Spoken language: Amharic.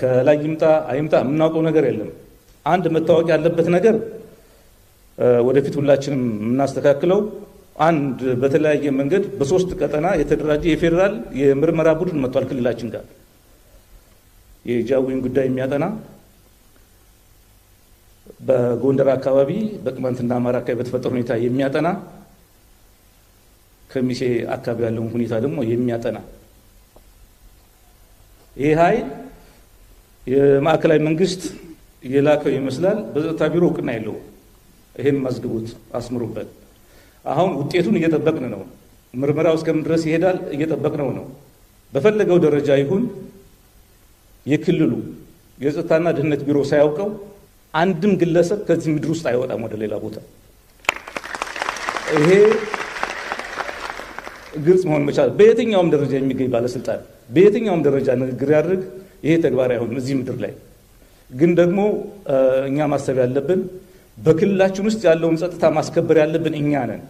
ከላይ ይምጣ አይምጣ የምናውቀው ነገር የለም። አንድ መታወቅ ያለበት ነገር፣ ወደፊት ሁላችንም የምናስተካክለው፣ አንድ በተለያየ መንገድ በሶስት ቀጠና የተደራጀ የፌዴራል የምርመራ ቡድን መጥቷል ክልላችን ጋር። የጃዊን ጉዳይ የሚያጠና፣ በጎንደር አካባቢ በቅማንትና አማራ አካባቢ በተፈጠረ ሁኔታ የሚያጠና፣ ከሚሴ አካባቢ ያለውን ሁኔታ ደግሞ የሚያጠና። ይህ ኃይል የማዕከላዊ መንግስት የላከው ይመስላል። በጸጥታ ቢሮ እውቅና የለውም። ይሄን መዝግቡት፣ አስምሩበት። አሁን ውጤቱን እየጠበቅን ነው። ምርመራው እስከምን ድረስ ይሄዳል እየጠበቅነው ነው። በፈለገው ደረጃ ይሁን የክልሉ የጸጥታና ደህንነት ቢሮ ሳያውቀው አንድም ግለሰብ ከዚህ ምድር ውስጥ አይወጣም ወደ ሌላ ቦታ። ይሄ ግልጽ መሆን መቻል፣ በየትኛውም ደረጃ የሚገኝ ባለስልጣን በየትኛውም ደረጃ ንግግር ያድርግ፣ ይሄ ተግባራዊ አይሆንም እዚህ ምድር ላይ። ግን ደግሞ እኛ ማሰብ ያለብን በክልላችን ውስጥ ያለውን ጸጥታ ማስከበር ያለብን እኛ ነን።